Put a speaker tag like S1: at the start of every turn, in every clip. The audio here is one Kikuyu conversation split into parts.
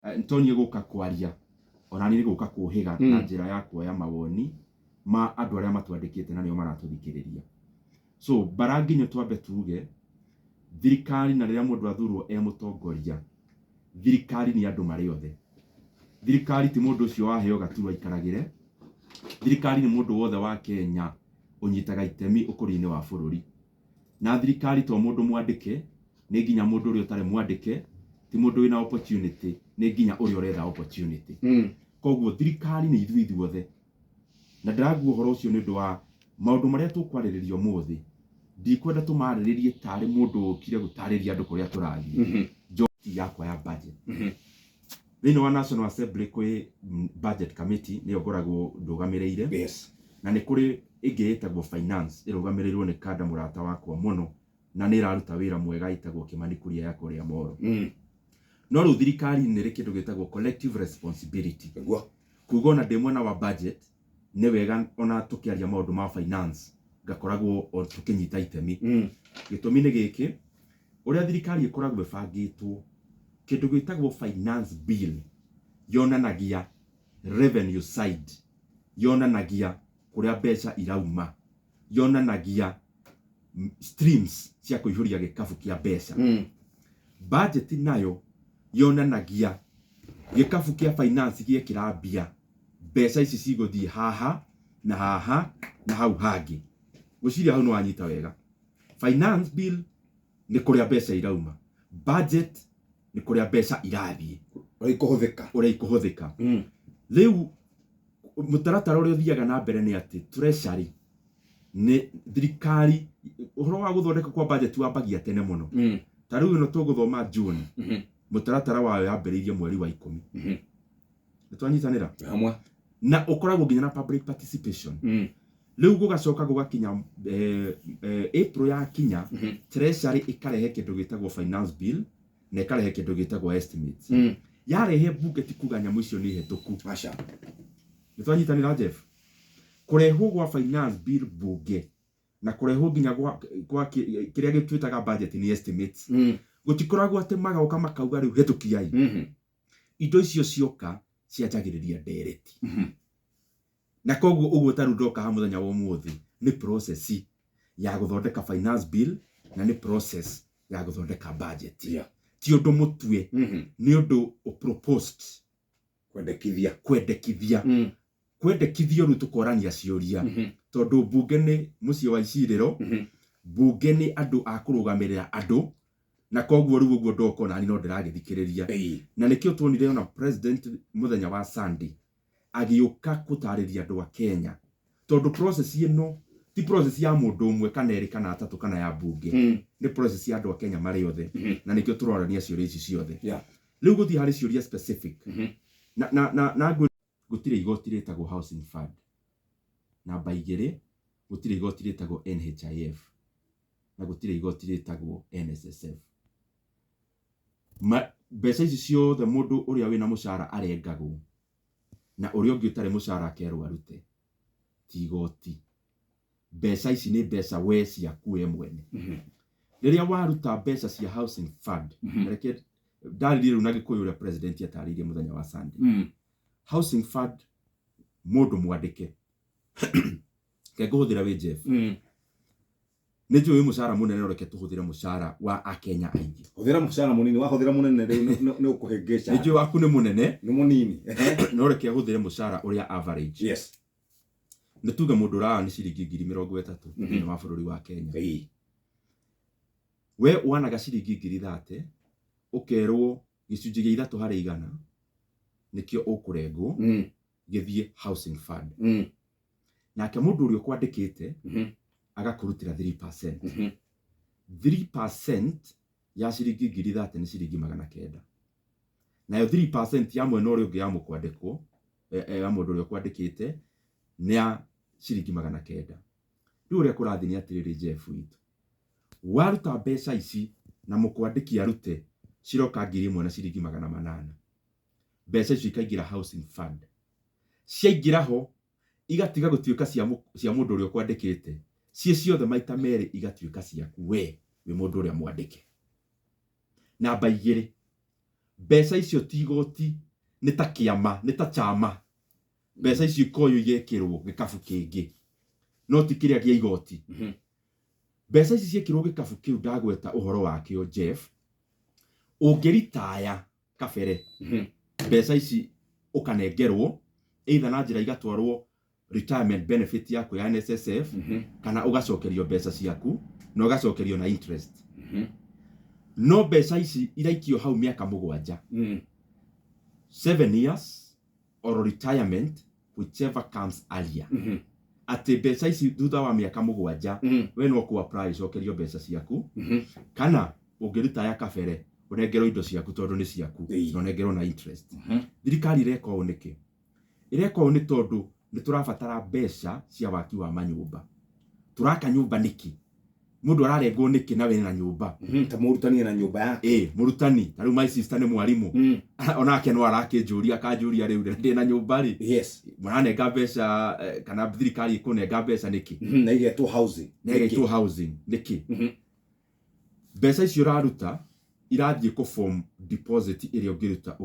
S1: Toniĩ gũka kwaria ona niĩ nĩ gũka kũhĩga na njĩra ya kuoya mawoni ma andũ arĩa matwandĩkĩte na nĩo maratũthikĩrĩria. So mbara nginyo twambe tuge thirikari na rĩrĩa mũndũ athurwo e mũtongoria, thirikari nĩ andũ marĩ othe. Thirikari ti mũndũ ũcio waheo gaturwa aikaragĩre, thirikari nĩ mũndũ wothe wa Kenya ũnyitaga itemi ũkũria-inĩ wa bũrũri. Na thirikari to mũndũ mwandĩke, nĩ nginya mũndũ ũrĩa ũtarĩ mwandĩke, ti mũndũ wĩna opportunity, nĩ nginya ũrĩa ũretha opportunity. Koguo thirikari nĩ ithuĩ ithuothe. Na ndĩragua ũhoro ũcio nĩ ũndũ wa maũndũ marĩa tũkwarĩrĩria ũmũthĩ, ndikwenda tũmarĩrĩrie tarĩ mũndũ ũkire gũtarĩria andũ kũrĩa tũrathiĩ. Njoki yakwa ya budget. Thĩinĩ wa National Assembly kwĩ budget committee nĩyo ngoragwo ndũgamĩrĩire. Na nĩ kũrĩ ĩngĩ ĩtagwo finance ĩrũgamĩrĩirwo nĩ kanda mũrata wakwa mũno na nĩ ĩraruta wĩra mwega ĩtagwo Kimani Kuria ya kũrĩa Moro. No rĩu thirikari-inĩ nĩ ĩrĩ kĩndũ gĩtagwo collective responsibility. Kuga ona ndĩ mwena wa budget nĩ wega ona tũkĩaria maũndũ ma finance ngakoragwo o tũkĩnyita itemi. Gĩtũmi nĩ gĩkĩ, ũrĩa thirikari ĩkoragwo ĩbangĩtwo, kĩndũ gĩtagwo finance bill yonanagia revenue side, yonanagia kũrĩa mbeca irauma, yonanagia streams cia kũihũria gĩkabu kĩa mbeca. Budget nayo yonanagia gĩkabu kĩa finance gĩekĩra mbia, mbeca ici cigũthiĩ haha na haha na hau hangĩ. Ngwĩciria hau nĩ wanyita wega. Finance bill nĩ kũrĩa mbeca irauma, budget nĩ kũrĩa mbeca irathiĩ,
S2: Ũrĩa ikũhũthĩka.
S1: Ũrĩa ikũhũthĩka. Rĩu mũtaratara ũrĩa ũthiaga na mbere nĩ atĩ treasury nĩ thirikari, ũhoro wa gũthondeka kwa budget wambagia tene mũno. Ta rĩu ĩno tũgũthoma June, mũtaratara wayo yambĩrĩirie mweri wa 10. Nĩ twanyitanĩra?
S2: Hamwe.
S1: Na ũkoragwo nginya na public participation. Rĩu gũgacoka gũgakinya April yakinya, treasury ĩkarehe kĩndũ gĩtagwo finance bill na ĩkarehe kĩndũ gĩtagwo estimates. Yarehe bunge ti kuga nyamũ icio nĩ hetũku.
S2: Aca.
S1: Nĩ twanyitanĩra, Jeff? Kũrehwo gwa finance bill bunge na kũrehwo nginya gwa kĩrĩa gĩtwĩtaga budget nĩ estimates. Gũtikoragwo atĩ magoka makauga rĩu hetũkiai. Indo icio cioka cianjagĩrĩria ndereti. Na koguo ũguo ta rĩu ndoka haha mũthenya wa ũmũthĩ nĩ process ya gũthondeka finance bill na nĩ process ya gũthondeka budget. Ti ũndũ mũtue, nĩ ũndũ proposed.
S2: Kwendekithia.
S1: Kwendekithia. Kwendekithio rĩu tũkorania ciũria tondũ mbunge nĩ mũciĩ wa icirĩro, mbunge nĩ andũ a kũrũgamĩrĩra andũ, na koguo rĩu ũguo ndoka onani no ndĩragĩthikĩrĩria. Na nĩkĩo tuonire ona president mũthenya wa Sunday agĩũka gũtarĩria andũ a Kenya, tondũ process ĩno ti process ya mũndũ ũmwe kana erĩ kana atatũ kana ya mbunge, nĩ process ya andũ a Kenya marĩ othe. Na nĩkĩo tũrorania ciũria ici ciothe. Rĩu gũthiĩ harĩ ciũria specific na gũtirĩ igoti rĩtagwo housing fund. Namba 2, gũtirĩ igoti rĩtagwo NHIF na gũtirĩ igoti rĩtagwo NSSF. Mbeca ici ciothe mũndũ ũrĩa wĩna mũcara arengagwo na ũrĩa ũngĩ ũtarĩ mũcara akerwo arute, ti igoti. Mbeca ici nĩ mbeca we ciaku we mwene. Rĩrĩa waruta mbeca cia housing fund, na reke ndarĩrie rĩu na Gĩkũyũ ũrĩa president atarĩirie mũthenya wa Sunday. Housing fund, mũndũ mwandĩke, ke ngũhũthĩra wĩ Jeff, nĩ njũĩ mũcara mũnene, no reke tũhũthĩre mũcara wa Akenya aingĩ.
S2: Hũthĩra mũcara mũnini, wahũthĩra mũnene rĩu nĩ ũkũhĩngĩca.
S1: Nĩ njũĩ waku nĩ mũnene.
S2: Nĩ mũnini.
S1: No reke hũthĩre mũcara ũrĩa average. Nĩ tuge mũndũ ũrawa nĩ ciringi 30,000 thĩinĩ wa bũrũri wa Kenya. We wanaga ciringi 30,000, ũkerwo gĩcunjĩ gĩa 3% nĩkĩo ũkũrengwo gĩthiĩ housing fund. Nake mũndũ ũrĩa ũkwandĩkĩte agakũrutĩra 3%. 3% ya ciringi 30,000 nĩ ciringi 900. Nayo 3% ya mwena ũrĩa ũngĩ ya mũkwandĩkwo, ya mũndũ ũrĩa ũkwandĩkĩte nĩ ya ciringi 900. Rĩu ũrĩa kũrathiĩ nĩ atĩrĩrĩ, Jeff witũ, waruta mbeca ici na mũkwandĩki arute, ciroka 1,000 na ciringi 800. Mbeca icio ikaingĩra housing fund. Ciaingĩra ho igatiga gũtuĩka cia mũndũ ũrĩa ũkwandĩkĩte, ciĩ ciothe maita merĩ igatuĩka ciaku we wĩ mũndũ ũrĩa mwandĩke. Namba 2, Mbeca icio ti igoti, nĩ ta kĩama, nĩ ta chama. Mbeca icio ikoywo igekĩrwo gĩkabu kĩngĩ, no ti kĩrĩa kĩa igoti. Mbeca ici ciekĩrwo gĩkabu kĩu ndagweta ũhoro wakĩo, Jeff, ũngĩritaya kabere, mbeca ici ũkanengerwo either na njĩra igatwarwo retirement benefit yaku ya NSSF, kana ũgacokerio mbeca ciaku na ũgacokerio na interest. No mbeca ici iraikio hau mĩaka 7, 7 years or retirement, whichever comes earlier. Atĩ mbeca ici thutha wa mĩaka 7, we no kũ apply ũcokerio mbeca ciaku, kana ũngĩritaya kabere ũnengerwo indo ciaku tondũ nĩ ciaku, na ũnengerwo na interest. Thirikari ĩreka ũũ nĩkĩ? Ĩreka ũũ nĩ tondũ nĩ tũrabatara mbeca cia waki wa manyũmba. Tũraka nyũmba nĩkĩ? Mũndũ ararengwo nĩkĩ na wĩna nyũmba?
S2: Ta mũrutani na nyũmba yake.
S1: Ĩ, mũrutani ta rĩu, my sister nĩ mwarimũ, onake no arakĩnjũria, akanjũria, rĩu ndĩna nyũmba rĩ, mũranenga mbeca kana thirikari ĩkũnenga mbeca nĩkĩ?
S2: Na igetwo housing.
S1: Na ĩgetwo housing nĩkĩ? Mbeca icio ũraruta irathiĩ kũ form deposit ĩrĩa ũngĩruta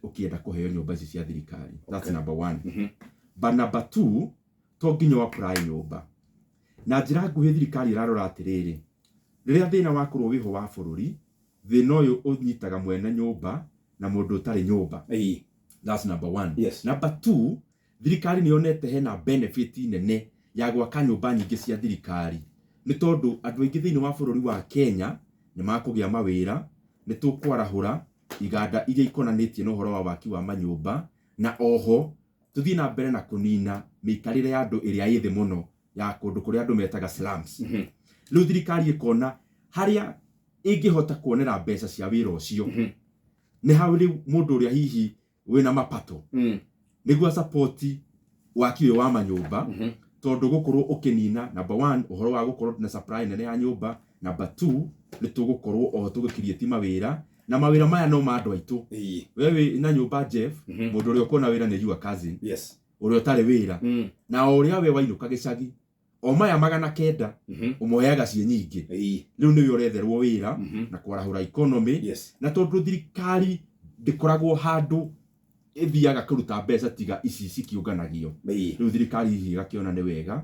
S1: ũkĩenda kũheo nyũmba ici cia thirikari. That's number one. But number two, to nginya ũ apply nyũmba. Na njĩra nguhĩ, thirikari ĩrarora atĩrĩrĩ, rĩrĩa thĩna wakorwo wĩho wa bũrũri, thĩna ũyũ ũnyitaga mwene nyũmba na mũndũ ũtarĩ nyũmba. That's number one. Number two, thirikari nĩ yonete hena benefit nene ya gwaka nyũmba nyingĩ cia thirikari, nĩ tondũ andũ aingĩ thĩinĩ wa bũrũri wa Kenya nĩ makũgĩa mawĩra, nĩ tũkwarahũra iganda iria ikonanĩtie na ũhoro wa waki wa manyũmba, na oho tũthiĩ na mbere na kũnina mĩikarĩre ya andũ ĩrĩa ĩ thĩ mũno ya kũndũ kũrĩa andũ metaga slums. Rĩu thirikari ĩkona harĩa ĩngĩhota kuonera mbeca cia wĩra ũcio nĩ hau rĩu mũndũ ũrĩa hihi wĩna mapato nĩguo support waki ũyũ wa manyũmba, tondũ gũkorwo ũkĩnina, number one, ũhoro wa gũkorwo na supply nene ya nyũmba, number two, nĩ tũgũkorwo oho tũgĩcreate mawĩra, na mawĩra maya no ma andũ aitũ. We wĩ na nyũmba, Jeff, mũndũ ũrĩa ũkuona wĩra nĩ your cousin, ũrĩa ũtarĩ wĩra, na o ũrĩa we wainũka gĩcagi, o maya 900 ũmoyaga ciĩ nyingĩ. Rĩu nĩwe ũretherwo wĩra na kwarahũra economy. Na tondũ thirikari ndĩkoragwo handũ ĩthiaga kũruta mbeca tiga ici cikĩũnganagio, rĩu thirikari hihi ĩgakĩona nĩ wega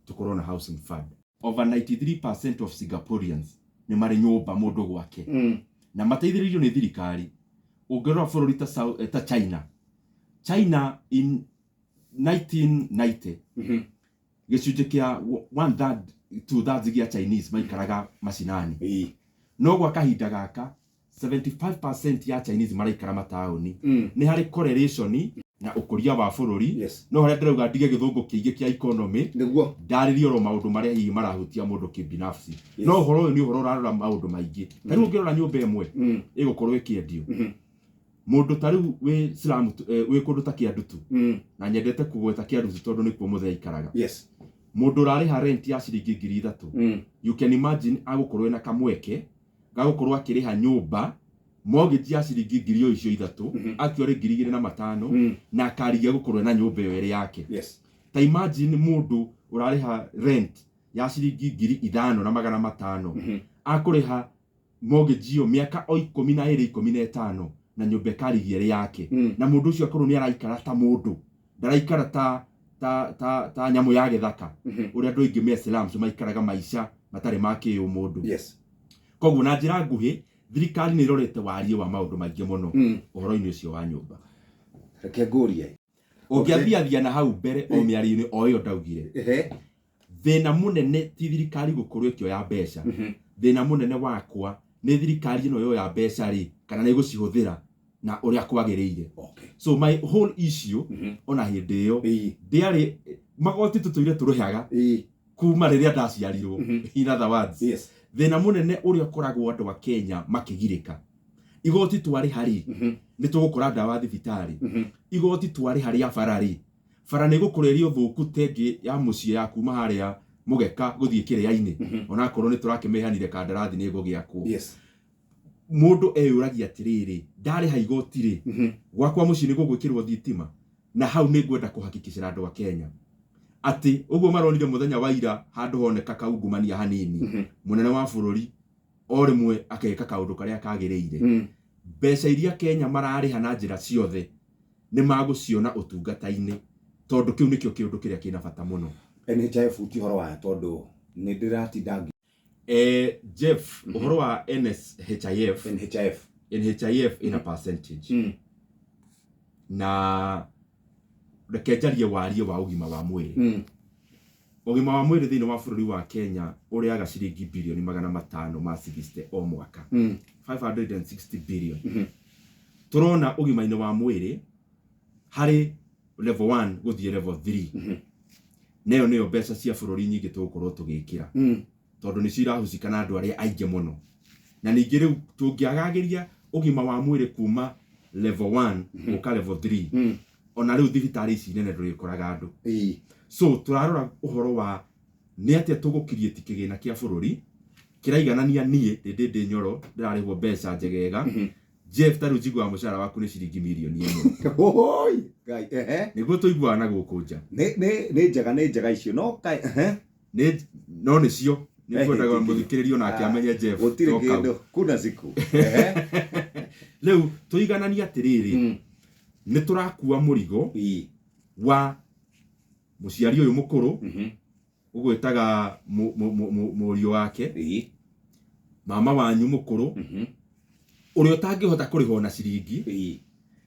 S1: tũkorwo na housing fund. Over 93% of Singaporeans nĩ marĩ nyũmba mũndũ gwake, na mateithĩrĩirio nĩ thirikari. Ũngĩrora bũrũri ta, ta China, China in 1990, gĩcunjĩ kĩa one third, two thirds gĩa Chinese maikaraga macinani, no gwa kahinda gaka 75% ya Chinese maraikara mataũni. Nĩ harĩ correlation na ũkũria wa bũrũri. No harĩa ndĩrauga ndige gĩthũngũ kĩingĩ kĩa economy, ndarĩrie oro maũndũ marĩa hihi marahutia mũndũ kĩbinafsi. No ũhoro ũyũ nĩ ũhoro ũrarora maũndũ maingĩ. Ta rĩu ũngĩrora nyũmba ĩmwe ĩgũkorwo ĩkĩendio, mũndũ ta rĩu wĩ slum, wĩ kũndũ ta Kĩandutu, na nyendete kũgweta Kĩandutu tondũ nĩkuo mũthee aikaraga, mũndũ ũrarĩha rent ya ciringi 3,000, you can imagine agũkorwo ena kamweke gagũkorwo akĩrĩha nyũmba mortgage ya ciringi ngiri o icio ithatũ, actually 2,500, na akarigia gũkorwo ena nyũmba ĩyo ĩrĩ yake. Ta imagine mũndũ ũrarĩha rent ya ciringi 5,500, akũrĩha mortgage ĩyo mĩaka o 12, 15, na nyũmba ĩkarigia ĩrĩ yake, na mũndũ ũcio akorwo nĩ araikara ta mũndũ, ndaraikara ta nyamũ ya gĩthaka, ũrĩa andũ aingĩ me slums maikaraga maica matarĩ ma kĩũmũndũ. Koguo na njĩra nguhĩ, thirikari nĩ ĩrorete wariĩ wa maũndũ maingĩ mũno ũhoro-inĩ ũcio wa nyũmba.
S2: Reke ngũrie.
S1: Ũngĩathiathia na hau mbere o mĩario-inĩ o ĩyo ndaugire, thĩna mũnene ti thirikari gũkorwo ĩkĩoya mbeca. Thĩna mũnene wakwa nĩ thirikari ĩno yoya mbeca rĩ, kana nĩ ĩgũcihũthĩra na ũrĩa kwagĩrĩire. So my whole issue, ona hĩndĩ ĩyo, ndĩarĩ magoti tũtũire tũrĩhaga kuma rĩrĩa ndaciarirwo. In other words, thĩna mũnene ũrĩa ũkoragwo andũ a Kenya makĩgirĩka, igoti twarĩha rĩ, nĩ tũgũkora ndawa thibitarĩ? Igoti twarĩha rĩa bara rĩ, bara nĩ ĩgũkorwo ĩrĩ ũthũku tengĩ ya mũciĩ ya kuma harĩa mũgeka gũthiĩ kĩrĩa-inĩ, onakorwo nĩ tũrakĩmehanire kandarathi nĩ ĩgũgĩakwo? Mũndũ eyũragia atĩrĩrĩ, ndarĩha igoti rĩ, gwakwa mũciĩ nĩ gũgwĩkĩrwo thitima? Na hau nĩ ngwenda kũhakikicĩra andũ a Kenya atĩ ũguo maronire mũthenya wa ira handũ honeka kaungumania hanini, mũnene wa bũrũri o rĩmwe akeka kaũndũ karĩa kagĩrĩire. Mbeca iria Kenya mararĩha na njĩra ciothe nĩ magũciona ũtungata-inĩ, tondũ kĩu nĩkĩo kĩũndũ kĩrĩa kĩna bata mũno.
S2: NHIF ti ũhoro wayo tondũ nĩ ndĩratinda
S1: Jeff, ũhoro wa NSHIF,
S2: NHIF.
S1: NHIF ina percentage na reke njarie warie wa ũgima wa mwĩrĩ. Ũgima wa mwĩrĩ thĩinĩ wa bũrũri wa Kenya ũrĩaga ciringi birioni 500 ma 60 o mwaka, 560 billion. Tũrona ũgima-inĩ wa mwĩrĩ harĩ level 1 gũthiĩ level 3, neyo nĩyo mbeca cia bũrũri nyingĩ tũgũkorwo tũgĩkĩra, tondũ nĩcio irahucika na andũ arĩa aingĩ mũno. Na ningĩ rĩu tũngĩagagĩria ũgima wa mwĩrĩ kuma level 1 gũka level 3, ona rĩu thibitarĩ ici nene ndũrĩkoraga andũ. So tũrarora ũhoro wa nĩ atĩa tũgũkiriĩti kĩgĩna kĩa bũrũri kĩraiganania. Niĩ ndĩ Nyoro ndĩrarĩhwo mbeca njegega. Jeff, ta rĩu njiguaga mũcara waku nĩ ciringi mirioni 1.
S2: Oi, Ngai, ehe.
S1: Nĩguo tũiguaga na gũkũ nja.
S2: Nĩ njega, nĩ njega icio, no kaĩ, ehe.
S1: Nĩ no nĩcio nĩ ngwendaga mũthikĩrĩrio nake amenye, Jeff.
S2: Gũtirĩ
S1: to kau.
S2: Kĩndũ kuna siku, ehe.
S1: Rĩu tũigananie atĩrĩrĩ, nĩ tũrakua mũrigo wa mũciari ũyũ mũkũrũ ũgwĩtaga mũriũ wake, mama wanyu mũkũrũ ũrĩa ũtangĩhota kũrĩhwo na ciringi.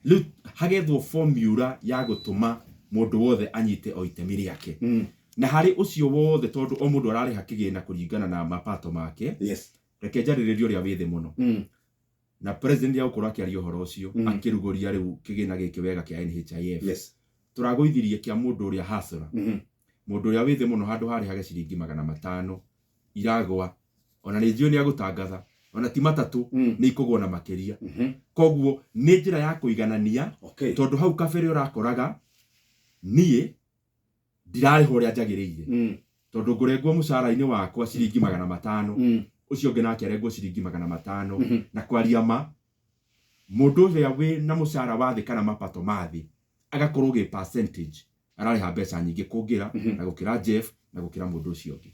S1: Rĩu hagethwo formula ya gũtũma mũndũ wothe anyite o itemi rĩake na harĩ ũcio wothe, tondũ o mũndũ ararĩha kĩgĩna kũringana na mapato make. Reke njarĩrĩrie ũrĩa wĩ thĩ mũno na president ya gũkorwo akĩaria ũhoro ũcio, akĩrugũria rĩu kĩgĩna gĩkĩ wega kĩa NHIF. Tũragũithirie kĩa mũndũ ũrĩa hasara, mũndũ ũrĩa wĩ thĩ mũno, handũ harĩhage ciringi 500 iragwa, ona nĩ njũĩ nĩ agũtangatha ona ti matatũ, nĩ ikũgwa na makĩria. Koguo nĩ njĩra ya kũiganania, tondũ hau kabere ũrakoraga niĩ ndirarĩha ũrĩa njagĩrĩire, tondũ ngũrengwo mũcara-inĩ wakwa ciringi 500, ũcio ũngĩ nake arengwo ciringi 500. Na kwaria ma, mũndũ ũrĩa wĩ na mũcara wa thĩ kana mapato ma thĩ agakorwo gĩ percentage ararĩha mbeca nyingĩ kũngĩra na gũkĩra Jeff na gũkĩra mũndũ ũcio ũngĩ.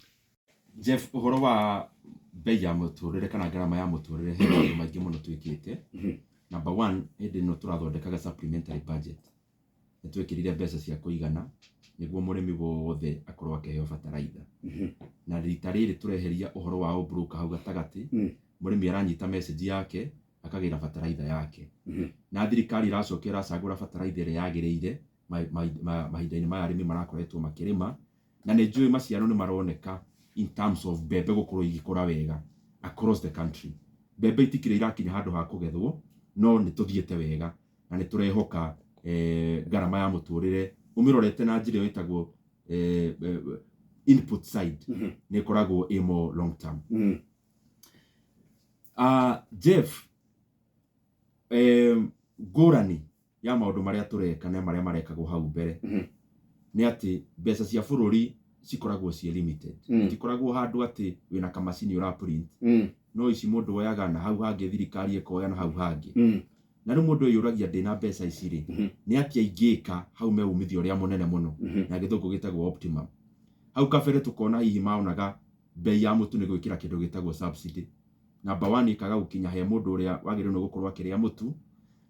S1: Jeff, ũhoro wa bei ya mũtũrĩre kana ngarama ya mũtũrĩre, he maũndũ maingĩ mũno twĩkĩte. Number one, hĩndĩ ĩno tũrathondekaga supplementary budget nĩ twĩkĩrire mbeca cia kũigana nĩguo mũrĩmi wothe akorwo akĩheo bataraitha. Na rita rĩrĩ tũreheria ũhoro wa ũbroker hau gatagatĩ. Mũrĩmi aranyita message yake akagĩra bataraitha yake, na thirikari ĩracoka ĩracagũra bataraitha ĩrĩa yagĩrĩire mahinda-inĩ maya arĩmi marakoretwo makĩrĩma. Na nĩ njũĩ maciaro nĩ maroneka in terms of mbembe gũkorwo igĩkũra wega across the country. Mbembe itikĩrĩ irakinya handũ ha kũgethwo, no nĩ tũthiĩte wega na nĩ tũrehoka ngarama ya mũtũrĩre ũmĩrorete na njĩra ĩyo ĩtagwo input side nĩ ĩkoragwo ĩ more long term. Jeff, ngũrani ya maũndũ marĩa tũreka na marĩa marekagwo hau mbere nĩ atĩ mbeca cia bũrũri cikoragwo ciĩ limited. Itikoragwo handũ atĩ wĩna kamacini ũra print. No ici mũndũ oyaga na hau hangĩ, thirikari ĩkoya na hau hangĩ. Na rĩu mũndũ eyũragia, ndĩna mbeca ici rĩ, nĩ atĩa ingĩka hau me umithio ũrĩa mũnene mũno? Na gĩthũngũ gĩtagwo optimum. Hau kabere tũkona hihi maonaga bei ya mũtu nĩ gwĩkĩra kĩndũ gĩtagwo subsidy. Number one, ĩkaga gũkinya he mũndũ ũrĩa wagĩrĩirwo nĩ gũkorwo akĩrĩa mũtu.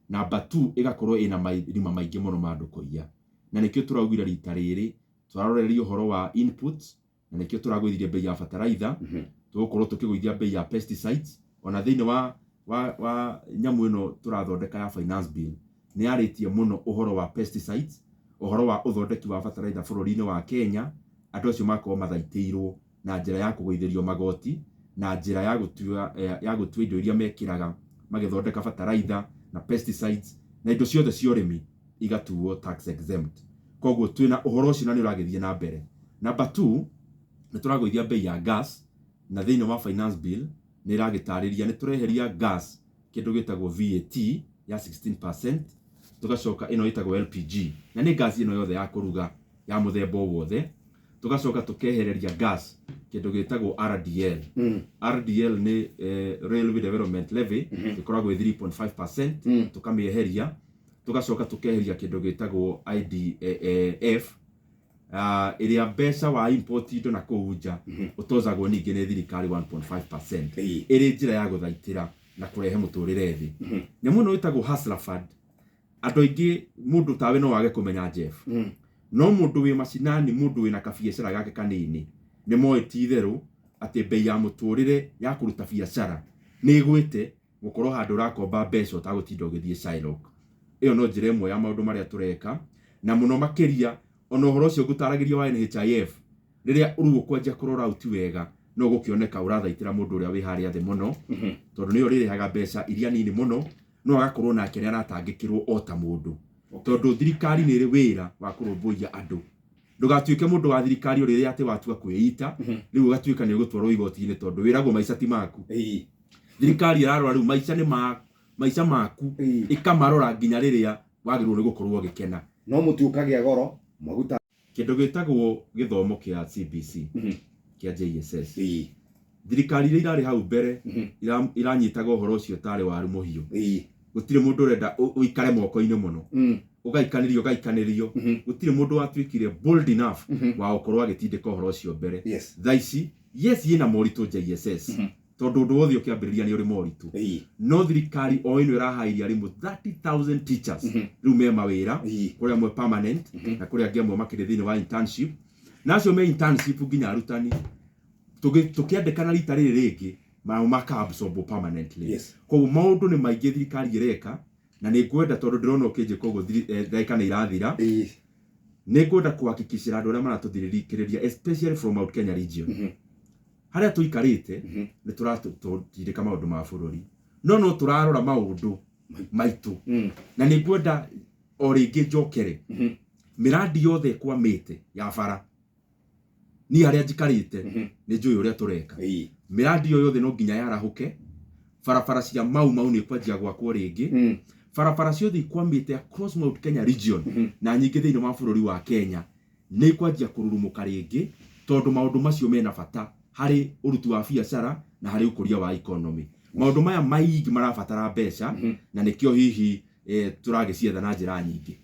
S1: Number two, ĩgakorwo ĩna marima maingĩ mũno ma andũ kũiya. Na nĩkĩo tũraugire rita rĩrĩ tũraroreria ũhoro wa inputs, na nĩkĩo tũragũithirie bei ya bataraitha, tũgũkorwo tũkĩgũithia bei ya pesticides. Ona thĩinĩ wa nyamũ ĩno tũrathondeka ya finance bill nĩ yarĩtie mũno ũhoro wa pesticides, ũhoro wa ũthondeki wa bataraitha bũrũri-inĩ wa Kenya. Andũ acio makorwo mathaitĩirwo na njĩra ya kũgũithĩrio magoti na njĩra ya gũtua indo iria mekĩraga magĩthondeka bataraitha na pesticides na indo ciothe cia ũrĩmi igatuo tax exempt. Koguo twĩna ũhoro ũcio na nĩ ũragĩthiĩ na mbere. Number two, nĩ tũragũithia bei ya gas, na thĩinĩ wa finance bill nĩ ĩragĩtarĩria nĩ tũreheria gas kĩndũ gĩtagwo VAT ya 16%, tũgacoka ĩno ĩtagwo LPG, na nĩ gas ĩno yothe ya kũruga ya mũthemba o wothe, tũgacoka tũkehereria gas kĩndũ gĩtagwo RDL. RDL nĩ Railway Development Levy, ĩkoragwo ĩ 3.5%, tũkamĩeheria. Tũgacoka tũkeheria kĩndũ gĩtagwo IDF, ĩrĩa mbeca wa import indo na kũu nja ũtozagwo ningĩ nĩ thirikari 1.5%, ĩrĩ njĩra ya gũthaitĩra Na kũrehe mũtũrĩre thĩ. Nyamũ ĩno ĩtagwo Hustler Fund. Andũ aingĩ, mũndũ tawe no wage kũmenya, Jeff, no mũndũ wĩ macinani, mũndũ wĩna kabiacara gake kanini, nĩ moĩ ti itherũ atĩ bei ya mũtũrĩre ya kũruta biacara nĩ ĩgwĩte gũkorwo handũ ũrakomba mbeca ũtagũtinda ũgĩthiĩ Shylock. Ĩyo no njĩra ĩmwe ya maũndũ marĩa tũreka, na mũno makĩria ona ũhoro ũcio ngũtaragĩria wa NHIF, rĩrĩa rĩu ũkwanjia kũrora out wega, no gũkĩoneka ũrathaitĩra mũndũ ũrĩa wĩ harĩa thĩ mũno, tondũ nĩyo ũrĩrĩhaga mbeca iria nini mũno, no agakorwo nake nĩ aratangĩkĩrwo o ta mũndũ, tondũ thirikari nĩ ĩrĩ wĩra wa kũrũmbũiya andũ. Ndũgatuĩke mũndũ wa thirikari o rĩrĩa atĩ watua kwĩita, rĩu ũgatuĩka nĩ ũgũtwarwo igoti-inĩ, tondũ wĩragwo maica ti maku. Thirikari ĩrarora rĩu maica nĩ ma maica maku, ĩkamarora nginya rĩrĩa wagĩrĩirwo nĩ gũkorwo ũgĩkena.
S2: No mũtu ũkagĩa goro, maguta.
S1: Kĩndũ gĩtagwo gĩthomo kĩa CBC, kĩa JSS, thirikari iria irarĩ hau mbere iranyitaga ũhoro ũcio tarĩ waru mũhiũ. Gũtirĩ mũndũ ũrenda ũikare moko-inĩ mũno, ũgaikanĩrio ũgaikanĩrio. Gũtirĩ mũndũ watuĩkire bold enough wa gũkorwo agĩtindĩka ũhoro ũcio mbere. Thaa ici, yes, yĩna moritũ JSS, tondũ ũndũ wothe ũkĩambĩrĩria nĩ ũrĩ moritũ, no thirikari o ĩno ĩrahairia arimũ 30,000 teachers rĩu me mawĩra, kũrĩ amwe permanent na kũrĩ angĩ amwe makĩrĩ thĩinĩ wa internship, na acio me internship nginya arutani tũkĩandĩkana rita rĩrĩ rĩngĩ mao maka absorb permanently. Koguo maũndũ nĩ maingĩ thirikari ĩreka, na nĩ ngwenda, tondũ ndĩrona ũkĩnjĩka ũguo, ndagĩka nĩ irathira, nĩ ngwenda kũhakikicĩra andũ arĩa maratũthikĩrĩria, especially from Mount Kenya region, harĩa tũikarĩte, nĩ tũratindĩka maũndũ ma bũrũri, no tũrarora maũndũ maitũ, na nĩ ngwenda o rĩngĩ njokere mĩrandi yothe ĩkwamĩte ya bara. Niĩ harĩa njikarĩte, nĩ njũĩ ũrĩa tũreka. Mĩrandi ĩyo yothe no nginya yarahũke. Barabara cia Mau Mau nĩ ikwanjia gwakwo rĩngĩ. Barabara ciothe ikwamĩte across Mount Kenya region na nyingĩ thĩinĩ wa bũrũri wa Kenya nĩ ikwanjia kũrurumũka rĩngĩ, tondũ maũndũ macio mena bata harĩ ũruti wa biacara na harĩ ũkũria wa economy. Maũndũ maya maingĩ marabatara mbeca, na nĩkĩo hihi tũragĩcietha na njĩra nyingĩ.